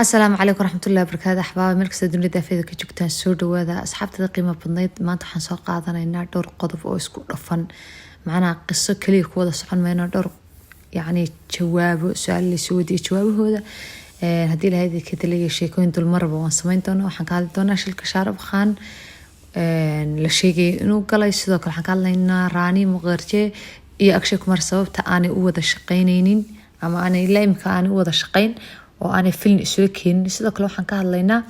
Asalaamu calaykum waraxmatullahi wabarakaatu. Axbaaba meel kasta dunida daafeeda ka joogtaan, soo dhawaada. Asxaabtada qiimo badnayd, maanta waxaan soo qaadanaynaa dhowr qodob oo isku dhafan. Macnaha qiso kaliya ku wada socon mayno, dhowr yacni jawaabo su-aal laysoo weydiiyo jawaabahooda. Haddii Ilahay ka taliyay, sheekooyin dulmaraba waan samayn doonaa. Waxaan ka hadli doonaa shilka Shah Rukh Khan la sheegayay inuu galay. Sidoo kale waxaan ka hadlaynaa Rani Mukerji iyo Akshay Kumar, sababta aanay u wada shaqeyneynin ama aanay ilaa imika aanay u wada shaqeyn oo aanay film isula keenin. Sidoo kale waxaan ka hadlaynaa,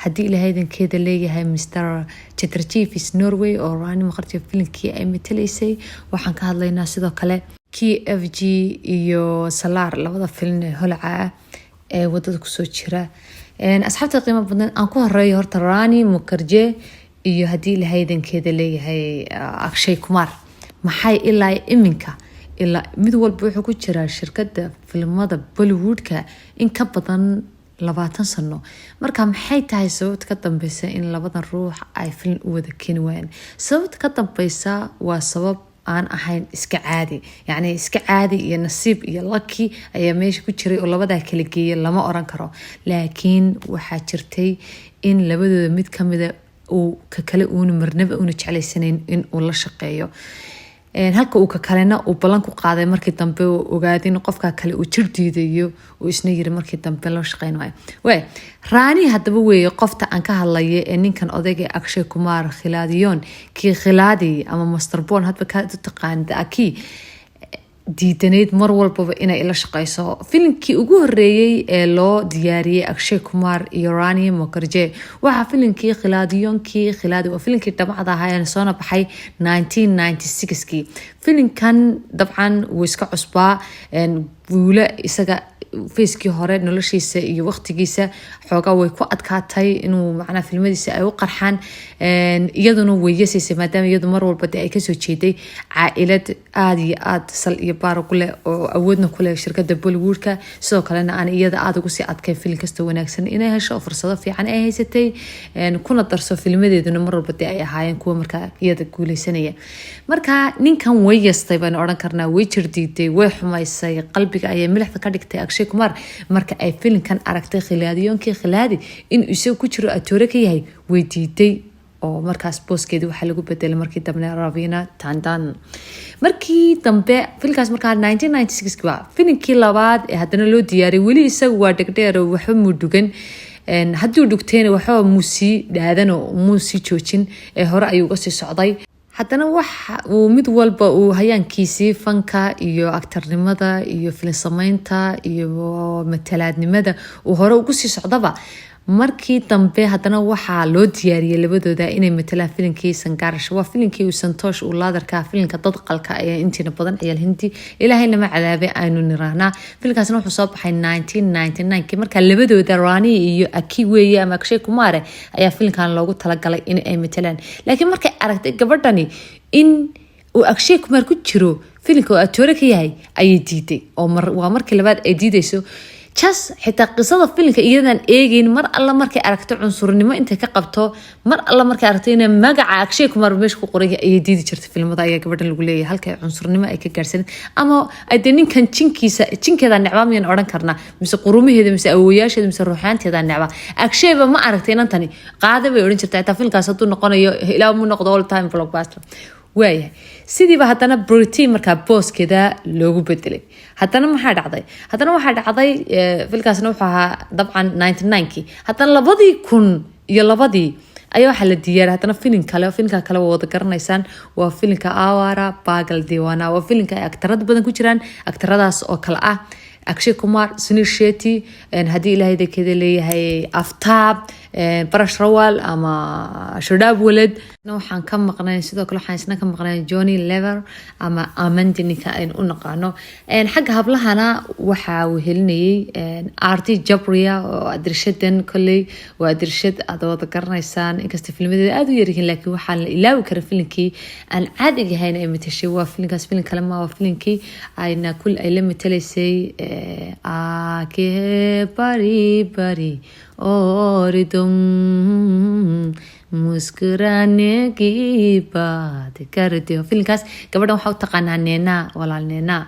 haddii Ilahay idankeeda leeyahay, Mr Chatterjee Norway oo Rani Mukerji filimkii ay matalaysay. Waxaan ka hadlaynaa sidoo kale KFG iyo Salaar, labada filin ee holaca ah ee wadada kusoo jira. Asxaabta qiimo badan, aan ku horeeyo horta Rani Mukerji iyo, haddii Ilahay idankeeda leeyahay, Akshay Kumar. Maxay ilaa iminka, ilaa mid walba wuxuu ku jiraa shirkada filimada Bollywoodka in ka badan 20 sano. Marka maxay tahay sababta ka dambeysa in labadan ruux ay filim u wada keeni waayaan? Sababta ka dambeysa waa sabab aan ahayn iska caadi, yacni iska caadi iyo nasiib iyo lucky ayaa meesha ku jiray oo labadaa kala geeya lama oran karo, laakiin waxaa jirtay in labadooda mid kamida uu ka kale uuna marnaba uuna jeclaysanayn in uu la shaqeeyo, halka uu ka kalena uu ballan ku qaaday markii dambe uu ogaaday in qofka kale uu jir diidayo, uu isna yiri markii dambe loo shaqeyn waayo. Waay Rani haddaba weeye qofta aan ka hadlaya ee ninkan odayga Akshay Kumar Khilaadiyon kii Khilaadi ama Master Bond hadba kaad u taqaanida akii diidanayd mar walbaba inay ila shaqeyso. Filimkii ugu horeeyey ee loo diyaariyey Akshay Kumar iyo Rani Mukerji waxaa filimkii Khilaadiyoonkii Khilaadi, waa filimkii dhamacda ahaa ee soona baxay 1996kii. Filimkan dabcan wuu iska cusbaa guule isaga facekii hore noloshiisa iyo waqtigiisa xoogaa way ku adkaatay inuu macnaha filmadiisa ay u qarxaan. Iyaduna way yasaysay, maadaama iyadu mar walba dee ay kasoo jeeday caa-ilad aada iyo aada sal iyo baar ku leh oo awoodna ku leh shirkada Bollywoodka. Sidoo kalena aan iyada aada ugu sii adkay film kasta wanaagsan inay hesho, fursado fiican ay haysatay, kuna darso filmadeeduna mar walba dee ay ahaayeen kuwa markaa iyada guuleysanaya. Marka ninkan way yastay baynu odhan karnaa, way jirdiiday, way xumaysay, qalbiga ayay milixda ka dhigtay Akshay Kumar marka ay filimkan aragtay Khilaadiyoonkii Khilaadi inuu isaga ku jiro, atoore ka yahay. Way diiday oo markaas booskeedii waxaa lagu bedelay markii dambe Raveena Tandon. Markii dambe filimkaas markaa 1996 waa filimkii labaad ee haddana loo diyaariyay. Weli isagu waa dhegdheer oo waxba muu dhugan, hadduu dhugtayna waxba muu sii dhaadan oo muu sii joojin ee hore ayuu uga sii socday. Haddana waxa uu mid walba uu hayaankiisii fanka iyo actornimada iyo filin sameynta iyo matalaadnimada uu hore ugu sii socdaba, markii dambe haddana waxaa loo diyaariyay labadooda inay matalaan filimkii Sangharsh. Waa filimkii uu Santosh uu laadarka filimka dadqalka ayaa intiina badan ciyaal Hindi Ilaahayna ma cadaabay aynu nirahnaa. Filimkaasna wuxuu soo baxay 1999kii. Marka labadooda, Rani iyo Aki weeye ama Akshay Kumare, ayaa filimkan loogu talagalay in ay matalaan. Laakiin markay aragtay gabadhani in uu Akshay Kumar ku jiro filimka oo atoore ka yahay ayay diiday, oo waa markii labaad ay diidayso. Just xitaa qisada filimka iyadan eegeyn, mar alla markay aragto cunsurnimo intay ka qabto, mar alla markay aragto inay magaca Akshay Kumar meesha ku qoray ayay diidi jirtay filimada ayaa gabadhan lagu leeyahay, halka ay cunsurnimo ay ka gaarsanin ama ay dee ninkan jinkiisa, jinkeeda necbaa miyaan odhan karnaa, mise qurumaheeda, mise awowayaasheeda, mise ruuxaanteeda necbaa Akshayba? Ma aragtay inantani qaada bay odhan jirtay, xitaa filimkaas hadduu noqonayo ilaa mu noqdo all time blockbuster. Waayahay, sidiiba haddana Preity markaa booskeeda loogu bedelay. Haddana maxaa dhacday? Haddana waxaa dhacday, filkaasna wuxuu ahaa dabcan 99kii. Haddana 2002dii ayaa waxaa la diyaaray haddana filin kale. Filinka kale waa wada garanaysaan, waa filinka Awara Paagal Deewana. Waa filinka ay actorada badan ku jiraan, actoradaas oo kale ah Akshay Kumar, Sunil Shetty, haddii Ilaahay dekeeda leeyahay, Aftab, Paresh Rawal ama Shadab Walad. Waxaan ka maqnay, sidoo kale waxaan isna ka maqnay Johnny Lever ama Amandi ninka aynu u naqaano. Xagga hablahana waxaa uu helinayay Aarti Jabria oo adirshadan kolley waa adirshad aad wada garanaysaan, inkasta filmadeeda aada u yaryihiin, laakiin waxaan la ilaawi karin filimkii aan caadiga ahayn ay matashay. Waa filimkaas, filim kale ma, waa filimkii ayna kul ay la matalaysay "Aankhen Bhari Bhari Aur Tum Muskurane Ki Baat Karte Ho". Filimkaas gabadhan waxaa u taqaanaa Neenaa, walaal Neenaa.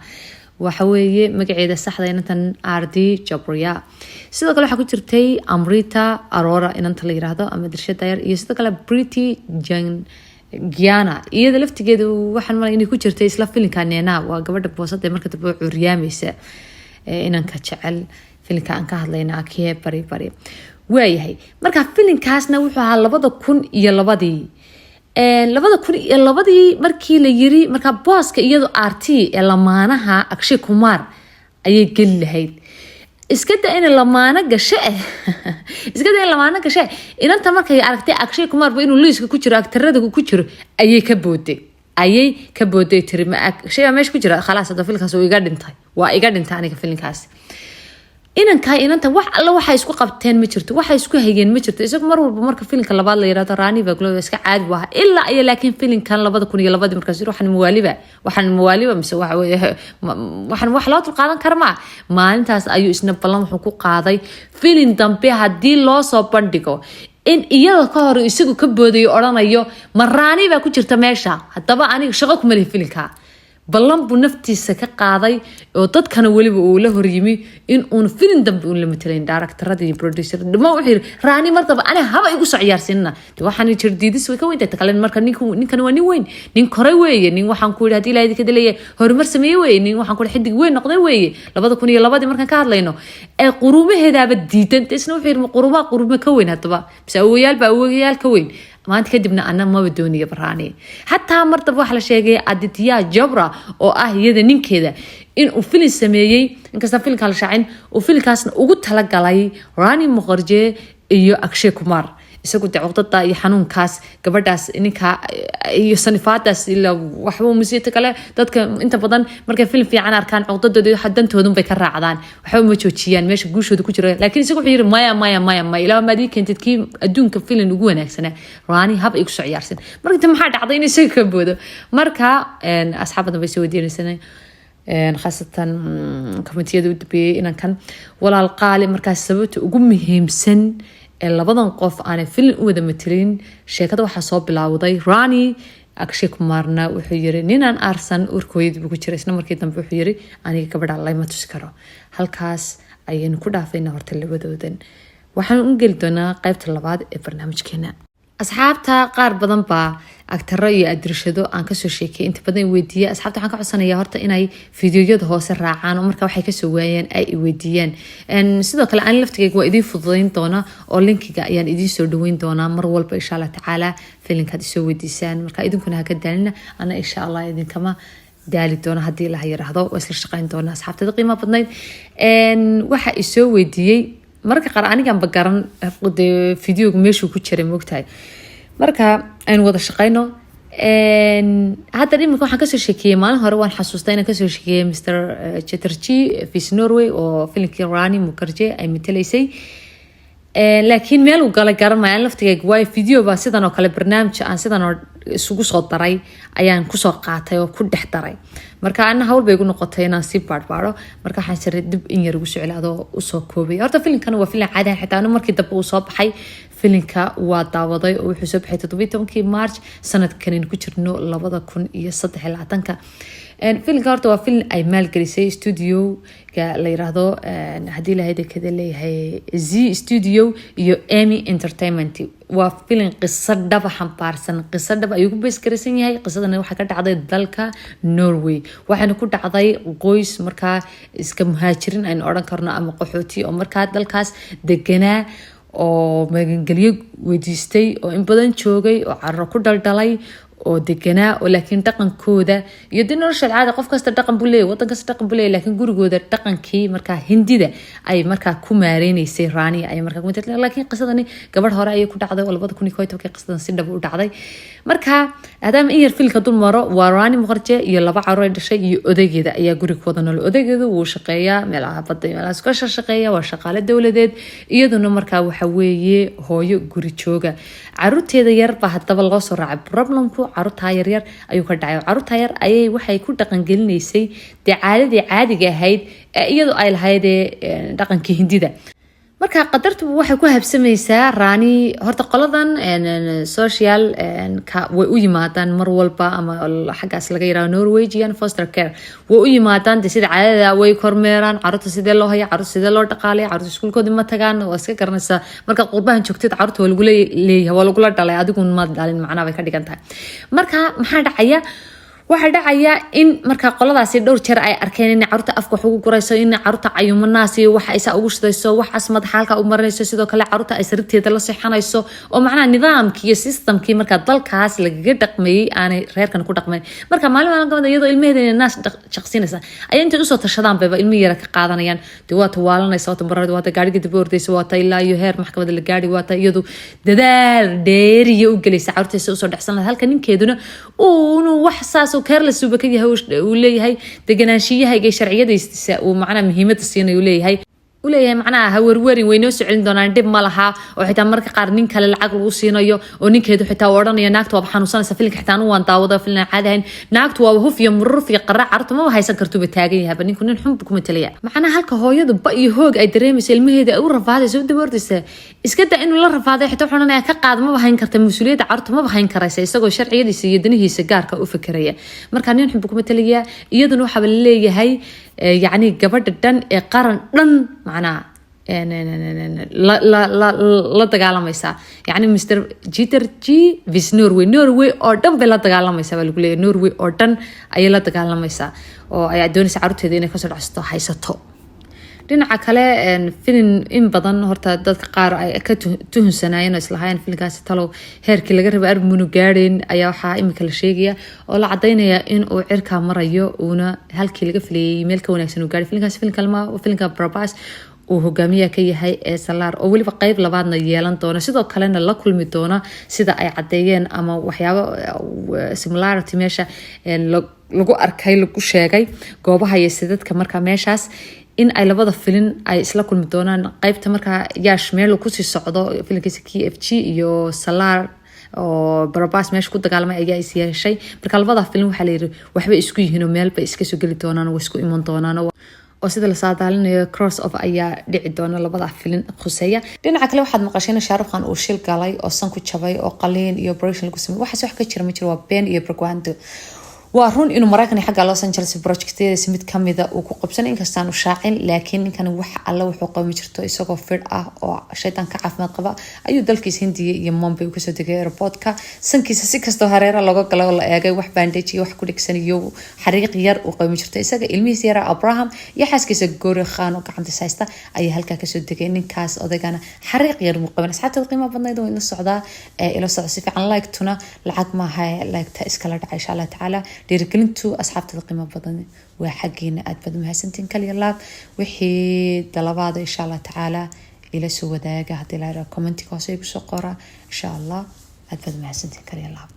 Waxa weeye magaceeda saxda inantan Aarti Jabria. Sidoo kale waxaa ku jirtay Amrita Arora, inanta la yiraahdo ama dirshada yar, iyo sidoo kale Preeti Jhangiani. Iyada laftigeedu waxaan malay inay ku jirtay isla filinka Naina. Waa gabadha boosada marka dambe curyaamaysa, inanka jecel. Filinka aan ka hadlayna Aankhen Bari Bari waayahay. Marka filinkaasna wuxuu ahaa 2002-dii. 2002-dii markii la yiri, markaa booska iyadu Aarti ee lamaanaha Akshay Kumar ayay geli lahayd. Iska da inay lamaano gashe eh, iska da in lamaano gashe. Inanta markay aragtay Akshay Kumar ba inuu liiska ku jiro, actorada ku jiro, ayay ka booday. Tiri, "Ma Akshay baa meesha ku jira? Khalaas, hadda filinkaas uu iga dhintay, waa iga dhintay aniga filinkaas." Inankaa inanta wax alla waxay isku qabteen ma jirto, waxay isku hayeen ma jirto. Isagu mar walba marka filinka labaad la yirahdo Rani Baglo iska caadi bu ahaa ilaa iyo, laakiin filinkan 2002-dii markaas yiri, "Waxaan mawaaliba, waxaan mawaaliba mise waxa weeye waxaan wax loo dulqaadan kara maa." Maalintaas ayuu isna ballan wuxuu ku qaaday filin dambe haddii loo soo bandhigo in iyada ka hor isagu ka boodayo, odhanayo, "Ma Rani baa ku jirta meesha? Haddaba aniga shaqo kuma lihi filinka." Ballan buu naftiisa ka qaaday oo dadkana weliba uu la horyimi in uun filin dambe uun la matalayn. Directorada iyo producer dhammaan wuxuu yiri, "Rani mar dambe ani haba igu soo ciyaarsiinina." De waxaan jir diidis way ka weyntahay ta kale. Marka ninku, ninkani waa nin weyn, nin koray weeye, nin waxaan ku yidhi haddii Ilahay idinka leeyahay horumar sameeye weeye, nin waxaan ku yidhi xidig weyn noqday weeye. 2002-dii markaan ka hadlayno ee quruumaheedaaba diidan, isna wuxuu yidhi, "Ma quruumaha quruumo ka weyn haddaba mise awoyaal baa awoyaal ka weyn? Maanta kadibna ana maba dooniya Rani xataa mar daba." Waxaa la sheegay Aditya Chopra oo ah iyada ninkeeda in uu filin sameeyey, inkasta filinkaa la shaacin, uu filinkaasna ugu talagalay Rani Mukerji iyo Akshay Kumar. Isagu de cuqdada iyo xanuunkaas gabadhaas ninka iyo sanifaadaas ila waxba musiita kale. Dadka inta badan markay film fiican arkaan, cuqdadooda iyo dantoodun bay ka raacdaan, waxba ma joojiyaan meesha guushooda ku jira. Laakiin isagu wuxuu yiri, "Maya, maya, maya, maya, ilaa maad ii keentid kii adduunka filin ugu wanaagsanaa, Rani hab igu soo ciyaarsan." Marka inta maxaa dhacday? In isaga ka boodo. Marka asxaab badan bay soo weydiinaysanay, khaasatan commentiyada u dambeeyey, inankan walaal qaali. Markaas sababta ugu muhiimsan ee labadan qof aanay filin u wada matelin, sheekada waxaa soo bilowday Rani. Akshay Kumarna wuxuu yiri, "Ninaan aarsan urkooyadii buu ku jira." Isna markii dambe wuxuu yiri, "Aniga gabadha layma tusi karo." Halkaas ayaynu ku dhaafayna horta labadoodan. Waxaan u geli doonaa qeybta labaad ee barnaamijkeena. Asxaabta qaar badan baa actoro iyo adirshado aan kasoo sheekay inta badan weydiiya. Asxaabta waxaan ka codsanaya horta inay fiidiyoyada hoose raacaan oo marka waxay kasoo waayeen ay weydiiyaan. Sidoo kale ani laftigeyga waa idiin fududeyn doonaa oo linkiga ayaan idiin soo dhaweyn doonaa mar walba, insha Allah tacaala, filinkaad isoo weydiisaan. Marka idinkuna haka daalina, ana insha Allah idinkama daali doona haddii Ilaha yiraahdo. Waa isla shaqeyn doona. Asxaabtada qiimaha badnayd, waxa isoo weydiiyey mararka qaar aniganba garan dee videoga meeshuu ku jiray, moogtahay. Marka aynu wada shaqeyno. Hadda iminka waxaan kasoo sheekeeyey maalin hore, waan xasuustaa inaan kasoo sheekeeyey Mr Chatterjee vs Norway oo filimkii Rani Mukerji ay matalaysay, laakiin meel uu galay garan maayo laftigayga, waayo video baa sidan oo kale, barnaamij aan sidan oo isugu soo daray ayaan kusoo qaatay oo ku dhex daray. Marka ana hawl bay igu noqotay inaan sii baadhbaadho. Marka waxaan jiray dib in yar ugu soo celi adoo usoo koobay. Horta filimkan waa filim caadi ah. Xitaa anu markii dambe uu soo baxay filimka waa daawaday, oo wuxuu soo baxay 17-kii March sanadkanaynu ku jirno, 2023-ka. Filimka horta waa film ay maalgelisay studioga la yiraahdo, haddii Lahayda kada leeyahay, Zee Studio iyo Amy Entertainment. Waa filin qiso dhaba xambaarsan, qiso dhab ayuu ku beesgaraysan yahay. Qisadana waxaa ka dhacday dalka Norway, waxaana ku dhacday qoys markaa iska muhaajirin aynu odhan karno ama qaxooti oo markaa dalkaas deganaa oo magangelyo weydiistay oo in badan joogay oo carro ku dhaldhalay oo deganaa, oo laakiin dhaqankooda iyo dee nolosha caada, qof kasta dhaqan buu leeyahy, wadan kasta dhaqan buu leeyahy, laakiin gurigooda dhaqankii markaa Hindida ay markaa ku maareyneysay Rani ay markaa ku, laakiin qisadani gabadh hore ayay ku dhacday oo 2011-kii qisadan si dhab u dhacday. Marka maadaama in yar filka dul maro, waa Rani Mukerji iyo laba carruur ay dhashay iyo odaygeeda ayaa guriga ku wada nool. Odaygeedu wuu shaqeeyaa, meelaha badda iyo meelahaas ka shaqeeya, waa shaqaale dowladeed. Iyaduna markaa waxa weeye hooyo guri jooga. Caruurteeda yar baa haddaba loo soo raacay. Problemku caruurtaa yaryar ayuu ka dhacay. Caruurtaa yar ayay waxay ku dhaqangelinaysay dee caadadii caadiga ahayd ee iyadu ay lahaydee dhaqankii Hindida. Marka Marka qadartu waxay ku habsamaysaa Raani. Horta qoladan social ka way u yimaadaan mar walba, ama xaggaas laga yiraahdo Norwegian foster care, way u yimaadaan de sida caadada, way kormeeraan carruurta, sidee loo haya carruurta, sidee loo dhaqaalaya carruurta, iskuulkoodii ma tagaan. Waa iska garanaysaa, marka qurbahan joogtid carruurta waa lagula leeyahay, waa lagula dhalay, adigun ma dhalin, macnaa bay ka dhigan tahay. Marka maxaa dhacaya? Waxaa dhacaya in marka qoladaasi dhowr jeer ay arkeen in caruurta afka wax ugu gurayso, in caruurta cayumanaas iyo wax ay saa ugu shidayso, waxaas madaxa halka u marinayso, sidoo kale caruurta ay sariirteeda la seexanayso, oo macnaha nidaamkii iyo systemkii marka dalkaas lagaga dhaqmayey aanay reerkan ku dhaqmayn. Marka maalin maalin kamid, iyadoo ilmaheeda naas shaqsiinaysa, ayaa intay usoo tashadaan bayba ilmihi yara ka qaadanayaan. Dee waata waalanaysa, waata marar, waata gaariga daba ordaysa, waata ilaa iyo heer maxkamadda la gaari, waata iyadu dadaal dheeriya u gelaysa caruurtiisa usoo dhexsan lahayd, halka ninkeeduna uunu wax saas oo careless uuba ka yahay, uu leeyahay deganaanshiyaha iyo sharciyadiisa uu macnaha muhiimada siinayo, uu leeyahay macnaha ha werwerin, way noo soo celin doonaan, dhib ma laha. Oo xitaa marka qaar nin kale lacag lagu siinayo, oo ninkeedu xitaa uu odhanayo naagtu waaba xanuunsanaysa. Filinka xitaa anu waan daawada, filin aan caadi ahayn. Naagtu waaba huf iyo mururuf iyo qarra, carruurta maba haysan kartuba taagan yahaba. Ninku nin xun buu ku matalaya. Macnaha halka hooyadu ba iyo hoog ay dareemaysa, ilmaheeda ay u rafaadaysa, u daba ordaysa, iska da inuu la rafaaday, xitaa wuxuu odhanaya ka qaad, maba hayn karta mas-uuliyadda carruurta, maba hayn karaysa, isagoo sharciyadiisa iyo danihiisa gaarka u fekeraya. Marka nin xun buu ku matalaya. Iyaduna waxaaba laleeyahay yacni gabadha dhan ee qaran dhan macnaha la dagaalamaysaa, yacni Mr Jeter G vis Norway, Norway oo dhan bay la dagaalamaysaa baa lagu leeyahay. Norway oo dhan ayay la dagaalamaysaa oo ayaa doonaysa carruurteeda inay kasoo dhacsato, haysato. Dhinaca kale, filin in badan horta dadka qaar ay ka tuhunsanaayeen oo islahaayeen filinkaasi talow heerkii laga rabay arbmunu gaadhayn, ayaa waxaa imika la sheegaya oo la cadaynaya in uu cirkaa marayo, uuna halkii laga filayay meel ka wanaagsan uu gaadhay filinkaasi. Filinka lama filinka Prabhas uu hogaamiyaha ka yahay ee Salaar, oo weliba qeyb labaadna yeelan doona, sidoo kalena la kulmi doona sida ay cadeeyeen ama waxyaabo similarity meesha lagu arkay, lagu sheegay goobaha iyo sidadka. Marka meeshaas in ay labada filin ay isla kulmi doonaan, qeybta markaa Yaash meel kusii socdo filinkiisa KFG iyo Salaar oo Prabhas meesha ku dagaalamay ayaa is yeeshay. Marka labada filin waxaa layiri waxbay isku yihiin oo meel bay iska soo geli doonaan oo isku iman doonaan, oo sida la saadaalinayo cross over ayaa dhici doona labada filin khuseeya. Dhinaca kale, waxaad maqasheen Shah Rukh Khan uu shil galay oo san ku jabay oo qaliin iyo operation lagu samey. Waxaas wax ka jira ma jiro, waa been iyo propaganda. Waa run inuu Maraykan xagga Los Angeles projectyadiisa mid kamida uu ku qabsanay, inkastaanu shaacin, laakiin ninkan wax alle wuxuu qaban jirto. Isagoo fidh ah oo shaytaan ka caafimaad qaba ayuu dalkiisa Hindiya iyo Mumbai uu kasoo degay airportka. Sankiisa si kastoo hareera looga galay oo la eegay, wax bandage iyo wax ku dhigsan iyo xariiq yar uu qaban jirto. Isaga, ilmihiisa yara Abraham iyo xaaskiisa Gori Khan oo gacantiisa haysta ayaa halkaa kasoo degay. Ninkaas odaygana xariiq yar muu qaban. Asxaabtada qiimaha badnayd, oo ila socdaa, ila socda si fiican. Like-tuna lacag maaha, like-ta iskala dhaca insha Allah tacaala. Dhiirigelintu, asxaabtada qiimo badan, waa xaggeena. Aad baad mahadsantiin, kaliya laab. Wixii dalabaada insha Allah tacaala ila soo wadaaga, haddii la yidhaha commentiga hoose igu soo qora insha Allah. Aad baad mahadsantiin, kaliya laab.